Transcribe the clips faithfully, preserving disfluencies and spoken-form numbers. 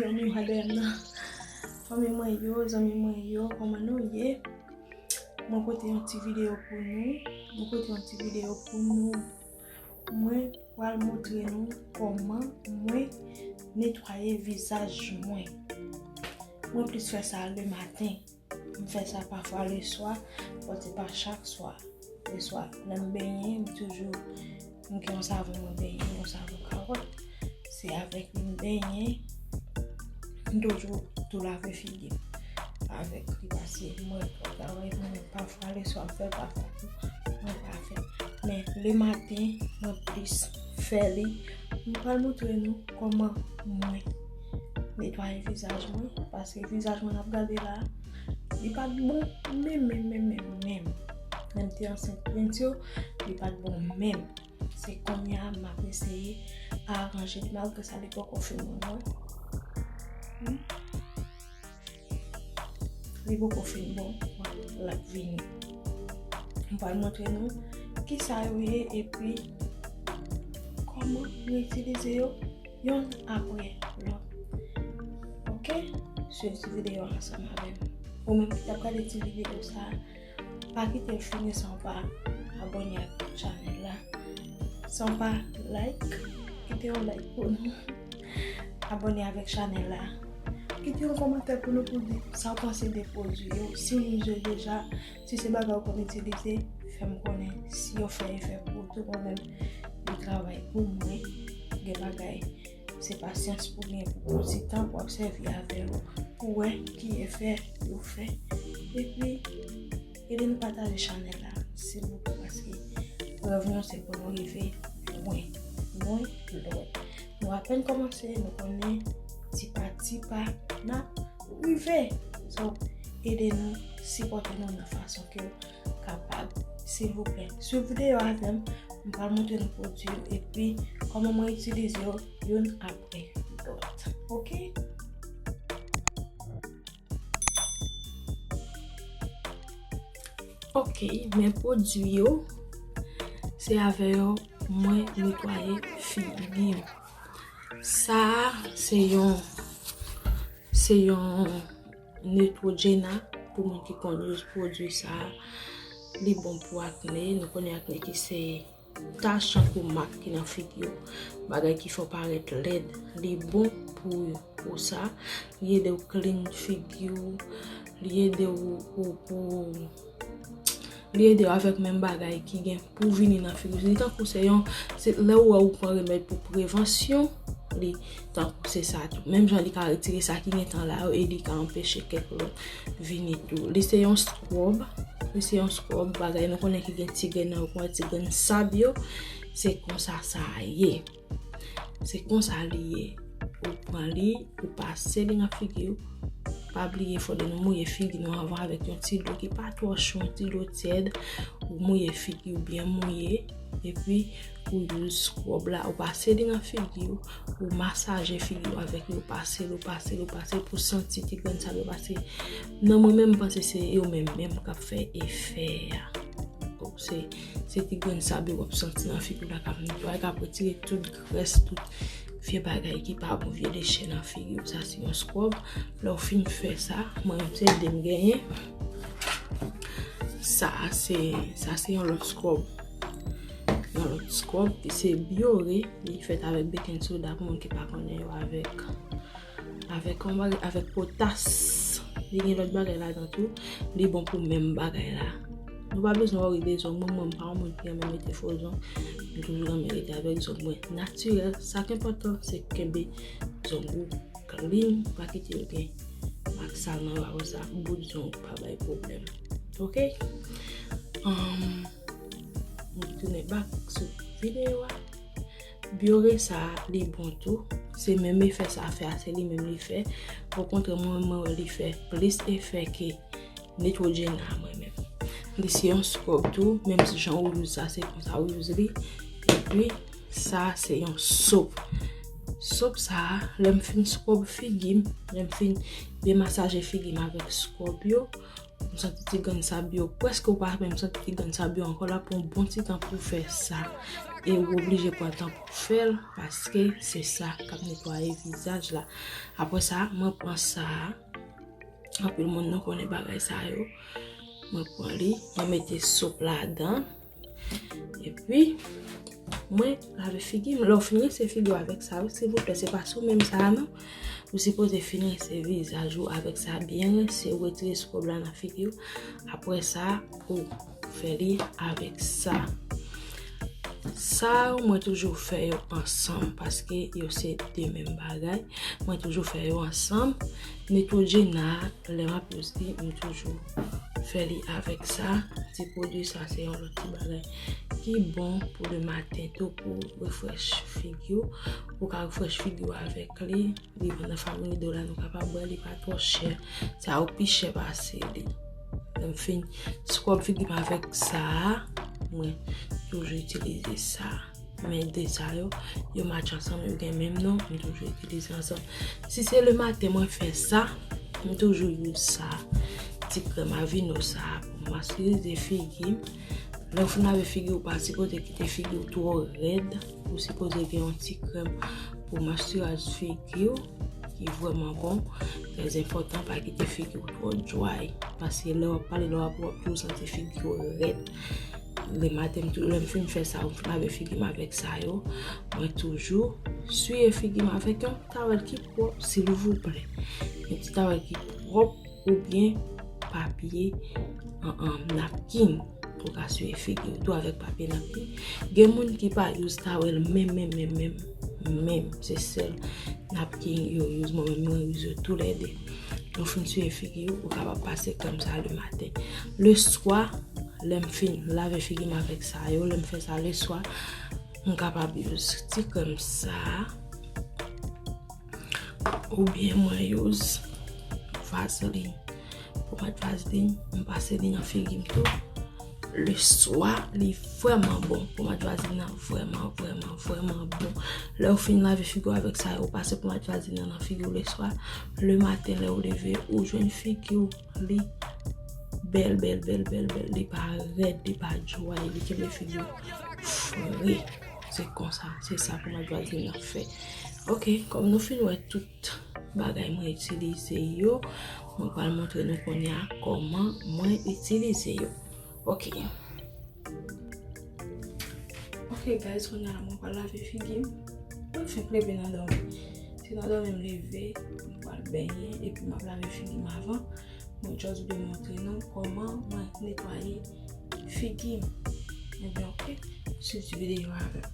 Zanmi mwen dèyè m nan. Fanmi mwen yo, zanmi mwen yo, kòman nou ye? Mwen pote yon ti videyo pou nou. Mwen pote yon ti videyo pou nou. Mwen pral montre nou kòman mwen netwaye vizaj mwen. Mwen plis fè sa le maten. M fè sa pafwa le swa, but se pa chak swa. Le swa, lè m benyen, m toujou, m gen yon savon mwen benyen, yon savon kawòt. Se avèk li m benyen, m toujou tou lave figi m avèk li, paske mwen pral travay, mwen pafwa le swa m fè, pafwa tou mwen pa fè. Men le maten, mwen plis fè li. M pral montre nou kòman mwen netwaye vizaj mwen, paske vizaj mwen n ap gade la, li pa t bon menm, menm, menm, menm, menm. Lè m te ansent pwent yo, li pa t bon menm. Se kounye a m ap eseye aranje l, malgre sa li poko fin bon, non. Hmm? Li poko fin bon, l ap vini. M pral montre nou kisa yo ye, epi kòman nou itilize yo yonn apre lòt. Oke? Swiv ti videyo a ansanm avè m. Ou menm ki t ap gade ti videyo sa a, pa kite l fini san w pa abòne ak chanèl la. San w pa like, kite yon like pou nou. Abòne avèk chanèl la. Kite yon kòmantè pou nou, pou di sa w panse de pwodui yo. Si w itilize yo deja, si se bagay ou konn itilize, fè m konnen si yo fè efè pou ou tou. Mwen menm, yo travay pou mwen. Gen bagay, se pasyans pou gen pou yon ti tan pou w ap sèvi avè yo, pou wè ki efè yo fè. Epi, ede nou pataje chanèl la, silvouplè, paske rèv nou se pou nou rive lwen, lwen, lwen. Nou apèn kòmanse, nou konnen ti pa ti pa n ap rive. So, ede nou, sipòte nou nan fason ke w kapab, silvouplè. Swiv videyo avè m, m pral montre nou pwodui yo, epi kòman mwen itilize yo youn apre lòt. Oke? Oke, men pwodui yo, se avè yo mwen netwaye figi m. Sa a, se yon, se yon Neutrogena, pou moun ki konn use pwodui sa a. Li bon pou akne. Nou konnen akne ki se tach tankou mak ki nan figi w, bagay ki fè w parèt lèd. Li bon pou, pou sa. Li ede w clean figi w. Li ede w, ou, pou, li ede w avèk menm bagay ki gen pou vini nan figi w. Li tankou se yon, se lè ou wè ou pran remèd pou prevansyon, li tankou se sa tou. Menm jan li ka retire sa ki gentan la yo, e li ka anpeche kèk lòt vini tou. Li se yon scrub, li se yon scrub, bagay nou konnen ki gen ti grenn nan yo, konn ti grenn sab yo, se konsa sa ye. Se konsa li ye. Ou pran li, ou pase li nan figi w. Pa bliye, fòde nou mouye figi nou anvan avèk yon ti dlo ki pa twò cho, yon ti dlo tyèd. Ou mouye figi w, byen mouye. Epi, ou use scrub la, ou pase li nan figi w, ou masaje figi w avèk li, ou pase li, ou pase li, ou pase li pou santi ti grenn sab yo, paske nan mwen menm, m panse se yo menm menm k ap fè efè a. Donk, se, se ti grenn sab yo w ap santi nan figi w la k ap netwaye, k ap retire tout grès, tout vye bagay ki pa bon, vye dechè nan figi w. Sa se yon scrub. Lè w fin fè sa, mwen menm se de m genyen. Sa se, sa se yon lòt scrub. Yon lòt scrub ki se Biore, li fèt avèk baking soda pou moun ki pa konnen yo avèk, avèk yon bagay, avèk potas. Li gen lòt bagay ladan tou, li bon pou menm bagay la. Nou pa bezwen wori de zong mwen, mwen m pa yon moun ki renmen mete fo zong. M toujou renmen rete avèk zong mwen natirèl. Sa k enpòtan, se kenbe zong ou clean, pa kite yo gen mak sal nan yo, apre sa, bout zong pa bay pwoblèm. Oke? Anm, nou tounen back sou videyo a. Biore sa, li bon tou. Se menm efè sa fè a, se li menm li fè. Okontrè, mwen, mwen wè li fè plis efè ke Neutrogena a mwen menm. Li se yon scrub tou, menm si jan ou use sa, se konsa ou use li. Epi, sa se yon soap. Soap sa, lè m fin scrub figi m, lè m fin demasaje figi m avèk scrub yo, m santi ti grenn sab yo, prèske ou pa menm santi ti grenn sab yo ankò, l ap pran yon bon ti tan pou fè sa. e ou oblije pran tan pou fè l, paske se sa k ap netwaye vizaj la. Apre sa, mwen pran sa a. Anpil moun nou konnen bagay sa yo. Mwen pran li, mwen mete soup ladan. Epi, mwen lave figi m. Lè w fin rinse figi w avèk sa yo, silvouplè, se pa sou menm sa a non. Ou sipoze fin rinse vizaj ou avèk sa, byen rinse, ou retire swab la nan figi w. Apre sa, ou fè li avèk sa. Sa yo, mwen toujou fè yo ansanm, paske yo se de menm bagay. Mwen toujou fè yo ansanm. Neutrogena, lè m ap youse li, m toujou fè li avèk sa. Ti pwodui sa, se yon lòt ti bagay ki bon pou le maten tou, pou refresh figi w. Ou ka refresh figi w avèk li. Li vann nan Family Dollar, nou kapab wè, li pa twò chè. Sa yo pi chè pase li. Lè m fin scrub figi m avèk sa a, mwen toujou itilize sa a. Men de sa yo, yo match ansanm, yo gen menm non, m toujou itilize ansanm. Si se le maten mwen fè sa, m toujou use sa. Ti krèm Aveeno sa a pou m masirize figi m. Lè w fin lave figi w, pa sipoze kite figi w twò rèd. Ou sipoze gen yon ti krèm pou mwastiraz figi w ki vrèman bon. Trè enpòtan, pa kite figi w twò dry. Paske lè w ap pale, lè w ap wòk, ou santi figi w rèd. Le maten, m tou, lè m fin fè sa, m fin lave figi m avèk sa yo, mwen toujou siye figi m avèk yon tawèl ki pwòp, silvouplè. Yon ti tawèl ki pwòp oubyen papye, an, an, napkin. Ou ka siye figi w tou avèk papye napkin. Gen moun ki pa use tawèl menm, menm, menm, menm, menm. Se sèl napkin yo use. Mwen menm, mwen use yo toulède. Ou fin siye figi w, ou kapab pase krèm sa le maten. Le swa, lè m fin lave figi m avèk sa yo, lè m fè sa le swa, m kapab use ti krèm sa a, oubyen mwen use vaseline. Pomad vaseline, m pase li nan figi m tou. Le swa, li vrèman bon. Pomad vaseline nan vrèman, vrèman, vrèman bon. Lè w fin lave figi w avèk sa yo, ou pase pomad vaseline nan nan figi w le swa. Le maten, lè w leve, ou jwenn figi w, li bèl, bèl, bèl, bèl, bèl. Li pa rèd, li pa dry, li kenbe figi w fre. Se konsa, se sa pomad vaseline nan fè. Ok, kòm nou fin wè tout bagay mwen itilize yo, mwen pral montre nou kounye a kòman mwen itilize yo. Ok. Ok, guys, kounye a la mwen pral lave figi m. Mwen fenk leve nan dòmi. Se nan dòmi m leve, mwen pral benyen, epi m ap lave figi m avan. Mwen just vle montre nou kòman mwen netwaye figi m. Ebyen, ok, swiv ti videyo a avè m.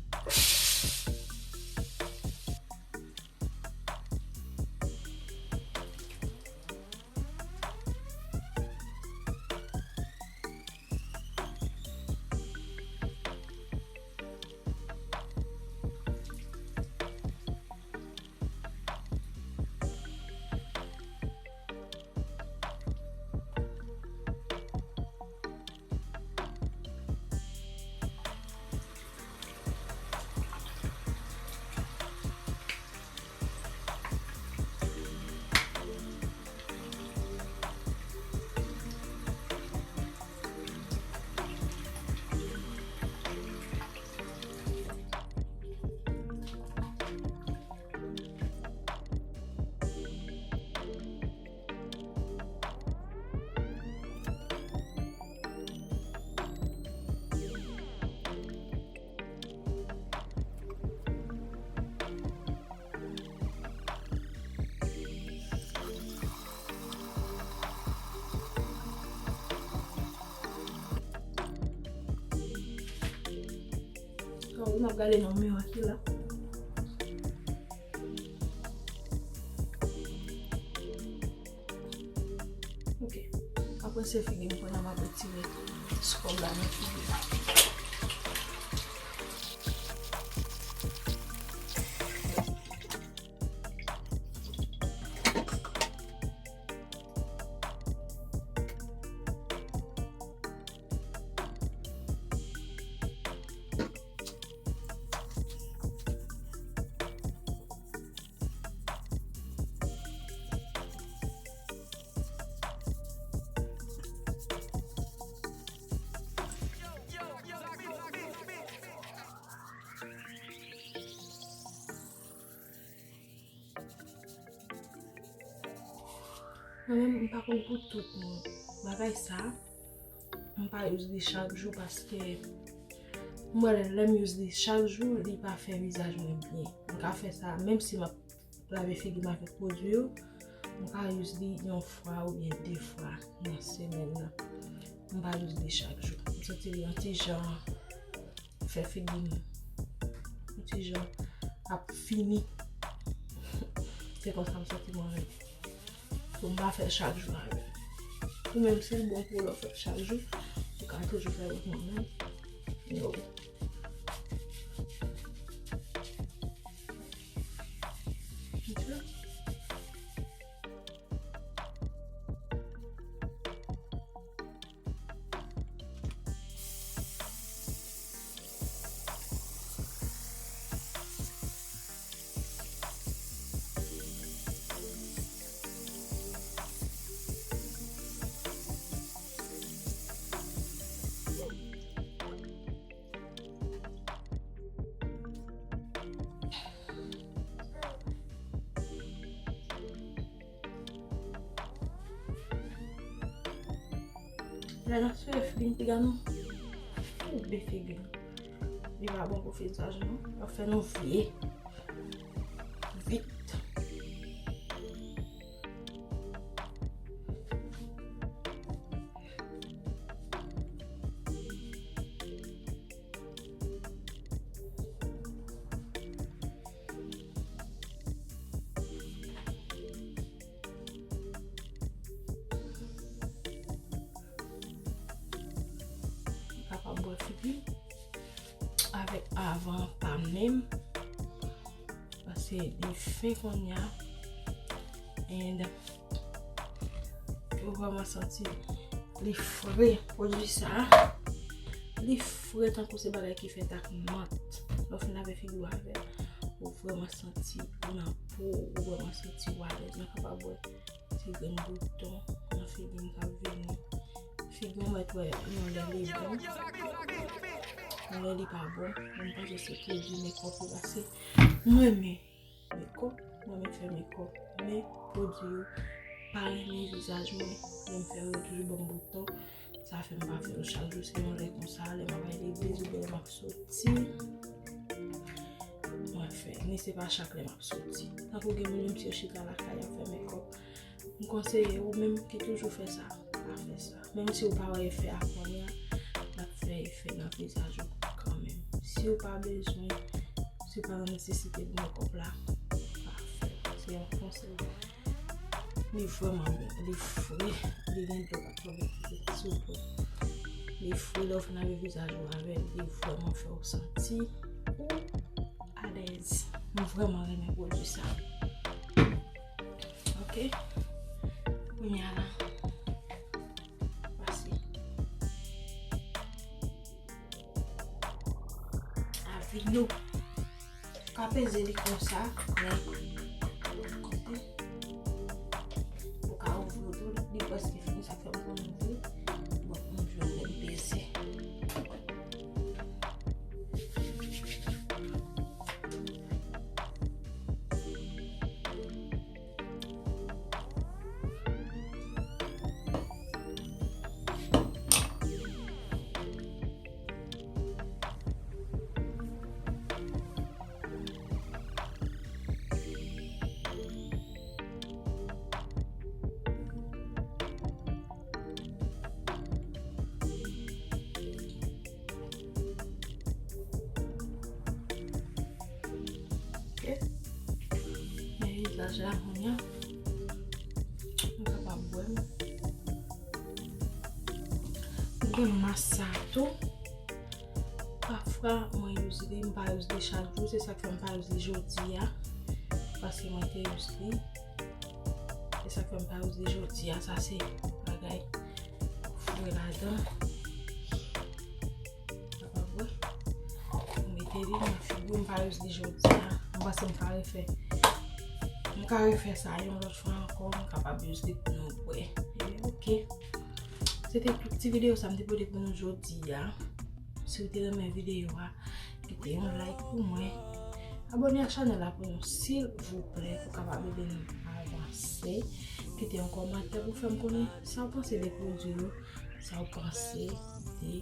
Kòm n ap gade nan miwa ki la. Ok. Apre se figi m kounye a m ap retire scrub la nan figi m. Mwen menm, m pa konn pou tout moun. Bagay sa, m pa use li chak jou paske m wè lè, lè m use li chak jou, li pa fè vizaj mwen byen. M ka fè sa, menm si m ap lave figi m avèk pwodui yo, m ka use li yon fwa oubyen de fwa nan semèn nan. M pa use li chak jou. M santi li yon ti jan fè figi m yon ti jan ap fini. Se konsa m santi mwen menm. Pou m pa fè l chak jou avè l. Ou menm si l bon pou ou lè w fè l chak jou, ou ka toujou fè l pou ou menm. Yo. Ok. Lè n ap sere figi n, piga nou koube figi n. Li pa bon pou vizaj nou. L ap fè nou vye vit. Kapab bwè figi avèk avan pa menm. Paske li fen kounye a. And ou vrèman santi li fre. Pwodui sa, li fre tankou se bagay ki fèt ak mant. Lè w fin lave figi w avè l, ou vrèman santi ou nan po, ou vrèman santi w alèz. Mwen kapab wè ti grenn bouton nan figi m k ap vini. Figi m mèt wè yon lè li bon, yon lè li pa bon. Mwen panse se pwodui mekòp yo, paske mwen renmen mekòp, mwen renmen fè mekòp. Men pwodui yo pa renmen vizaj mwen. Lè m fè yo, yo toujou ban m bouton. Sa fè m pa fè yo chak jou, se yon lè konsa, lè m ap al legliz oubyen lè m ap soti. Mwen fè, men se pa chak lè m ap soti. Tankou gen moun, menm si yo chita lakay, y ap fè mekòp. M konseye ou menm ki toujou fè sa, pa fè sa. Menm si ou pa wè efè a kounye a, l ap fè efè nan vizaj ou kanmenm. Si ou pa bezwen, si ou pa nan nesesite pou mekòp la, pa fè l. Se yon konsèy. Li vrèman bon, li fre, li gen dlo k ap tonbe sou po. Li fre, lè w fin lave vizaj ou avè l, li vrèman fè w santi ou alèz. M vrèman renmen pwodui sa. Ok. Kounye a la, pase avè nou. Ou ka peze li konsa, men kote ou ka ouvri tou, li prèske fini, sa fè m konn ouvri. Bon, m jwenn lè m peze. Ok. Men vizaj la kounye a. M kapab bwè l. M gen mas sa tou. Pafwa, mwen use li, m pa use li chak jou, se sa k fè m pa use li jodi a. Paske mwen te use li. Se sa k fè m pa use li jodi a, sa se bagay fre ladan. Kapab wè. M mete li nan figi m, pa use li jodi a. M panse m ka refè. M ka refè sa yon lòt fwa ankò, m kapab use li pou nou wè. Ebyen, ok. Se te tout ti videyo sa m te pote pou nou jodi a. Si w te renmen videyo a, kite yon like pou mwen. Abòne ak chanèl la pou nou, silvouplè, pou kapab ede nou avanse. Kite yon kòmantè pou fè m konnen sa w panse de pwodui yo, sa w panse de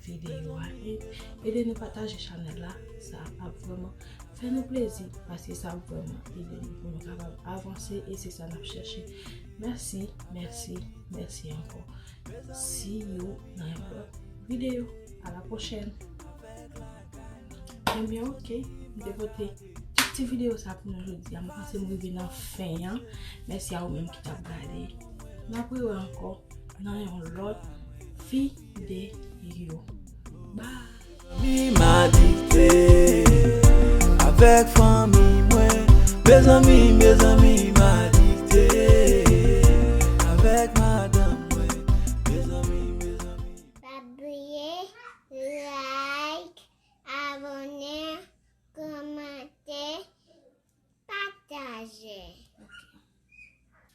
videyo a. E ede nou pataje chanèl la, sa ap vrèman fè nou plezi, paske sa ap vrèman ede nou pou nou kapab avanse, e se sa n ap chèche. Mèsi, mèsi, mèsi ankò. See you nan yon lòt videyo. A la pwochèn. Ebyen, oke, m te pote tout ti videyo sa pou nou jodi a. M panse m rive nan fen an. Mèsi a ou menm ki t ap gade. N ap rewè ankò nan yon lòt videyo. Bye! Zanmi m adikte avèk fanmi mwen. Mezanmi, mezanmi m adikte.